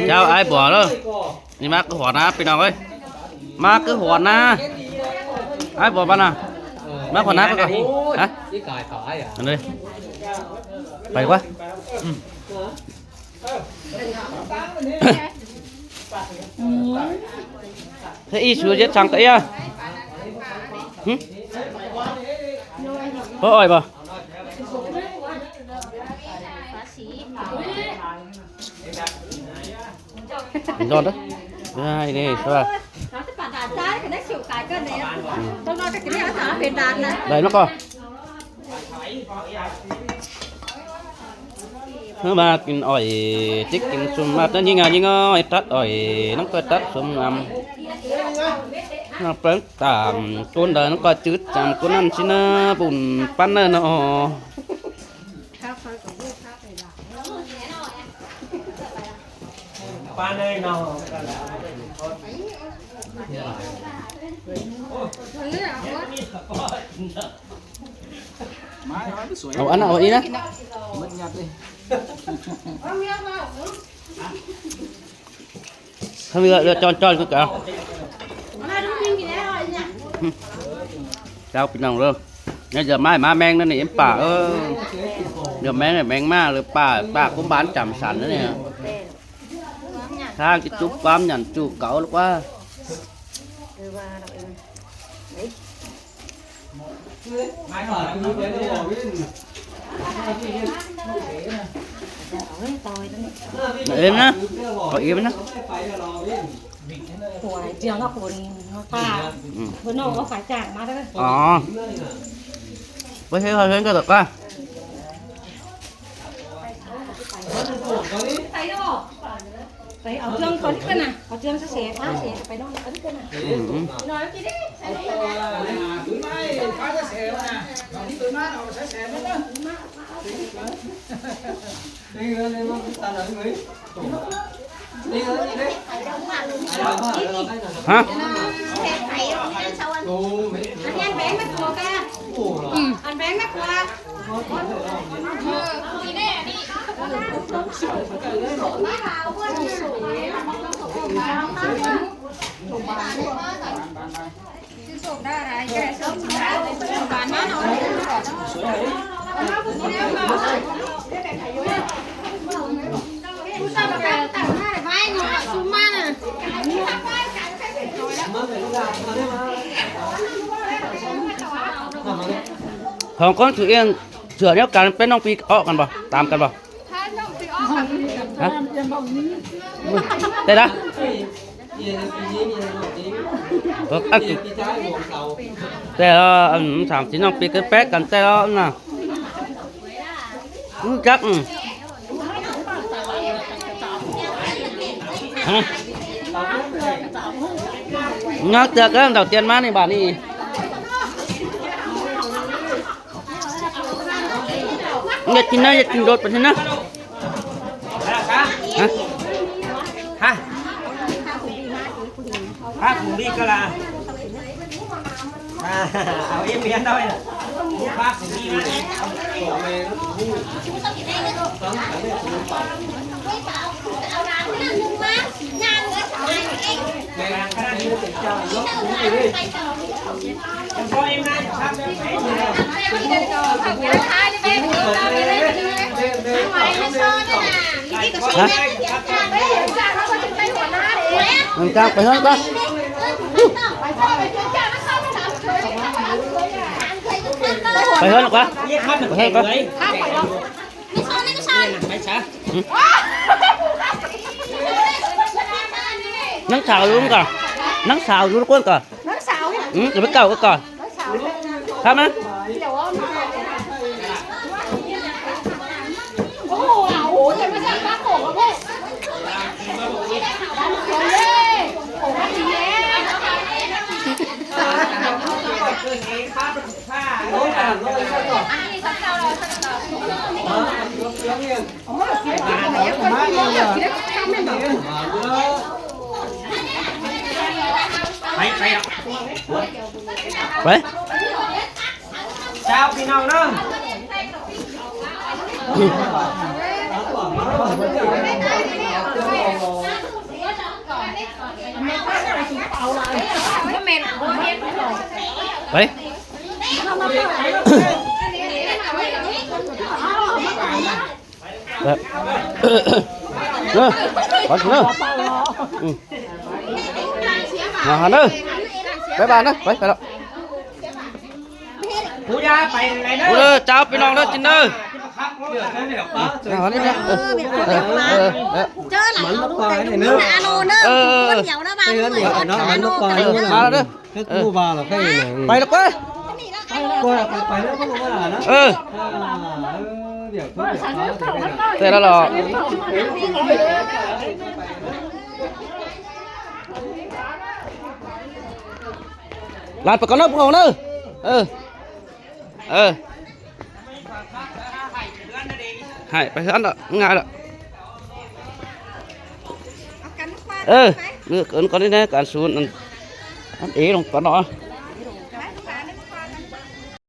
ເຈົ້າອ້າຍບົວເດີ ນີ້ມາຄືຫອນນາ ພີ່ນ້ອງເອີຍ ມາຄືຫອນນາ ອ້າຍບົວມານະ ມາຫອນນາເພິ່ນກໍ ຮະ ອັນນີ້ ໄປດີກວ່າ ເຮັດອີ່ສູເຮັດສັງກະເອີຍ ຫຶ ບໍ່ອ້ອຍບໍ່ ນອນເດີ ໄດ້ເດ້ ສະບາຍ ໄດ້ແລ້ວກໍ ເຮົາມາກິນອ້ອຍ ຈິກກິນຊຸມ ມາຕັດຍິງອາຍິງອ້ອຍ ຕັດອ້ອຍ ນ້ອງກໍຕັດຊຸມອຳ ເຮົາເບິ່ງຕາມ ຄົນໃດນ້ອງກໍຈື່ຈຳຄົນນັ້ນຊິນະ ບຸນປັນເນີເນາະ. ເອົາອັນນັ້ນເອົາອັນນີ້ນະ ເອົາເຫຼືອ ເຫຼືອຈອນໆ ຄືເກົ່າ ເຈົ້າພີ່ນ້ອງເດີ ນີ້ເຫຼືອໄມ້ມາແມງນັ້ນນີ້ ເອັມປ່າ ເອີ ເຫຼືອແມງ ແມງມາ ຫຼືປ່າ ປ່າຄຸມບ້ານຈຳສັນນັ້ນນີ້ ທາງກິນຈຸບຄວາມຫຍັນຈູ່ເກົ່າລະກວ່າ. ເອີນະ ເອົາອີກນະ ຫົວເຈືອງກັບຄົນປາ ອືມ ເພິ່ນເອົາຂາຍຈາກມາເດີ ອໍ ໄປເຮັດເຮືອນກັນດອກກະ. ໄປເອົາເຄື່ອງກ່ອນນີ້ກ່ອນນະ ເອົາເຄື່ອງເສຍຜ້າເສຍໄປນອນກ່ອນນີ້ກ່ອນນະ ອືມ ນອນກິນເດ້ ຮະ ອັນແບງແມ່ຄົວກະ ອືມ ອັນແບງແມ່ຄົວ. ສອງຄົນຖືເອງ ເສື້ອດຽວກັນ ເປັນນ້ອງປີອອກກັນບໍ່? ຕາມກັນບໍ່? ຮະ? ແຕ່ລະ ເອີ ອັນ ແຕ່ລະ ອັນ ສາມສີ່ນ້ອງປີເກີນແປດກັນ ແຕ່ລະນະ ຮູ້ຈັກ ອືມ ຮະ? ຍັງເທື່ອກັນ ດອກຕຽນມາໃນບາດນີ້. ຢ່າກິນນະ ຢ່າກິນໂດດປານນັ້ນນະ ຮະ ຮະ ພາກະລາ ເອົາອີ່ເມຍໜ້ອຍນະ ພາກະລາ ຮະ ມັນຈາກໄປເຮືອນກ່ອນ ໄປເຮືອນກ່ອນ ໄປເຮືອນກ່ອນ. ນາງສາວຢູ່ກ່ອນ ນາງສາວຢູ່ກ່ອນ ນາງສາວ ອືມ ຢ່າໄປເກົ້າກ່ອນ ພາມາ ໄປ ໄປ ເຈົ້າ ພີ່ນ້ອງເນາະ. ບໍ່ແມ່ນ ບໍ່ແມ່ນ ໄປ ແບບ ເດີ ໄປເດີ ອືມ ມາຫາເດີ ບາຍບາຍເດີ ໄປ ໄປແລ້ວ ຜູ້ຢາໄປໄປເດີ ເອີ ເຈົ້າພີ່ນ້ອງເດີ ກິນເດີ ມາຫານີ້ເດີ ເອີ ເອີ ເອີ ເຈີຫຼາຍ ເອົາລູກໄປດູນະ ອາໂນເດີ ເອີ ຄົນດຽວນະ ບາງຄົນເດີ ເນາະ ອາໂນໄປເດີ ມາແລ້ວເດີ ເອີ ຮູ້ວ່າລະ ໄປລະ ໄປ ໄປແລ້ວ ເອີ ເອີ ດຽວ ແຕ່ລະຫຼໍ ລາໄປກ່ອນເດີ ພວກເຮົາເດີ ເອີ ເອີ ໃຫ້ໄປເຮືອນເດີ ງ່າຍເດີ ເອີ ເອີ ເອີ້ນກ່ອນນີ້ແນ່ ການສູນ ອັນ ອັນເອລົງກ່ອນເນາະ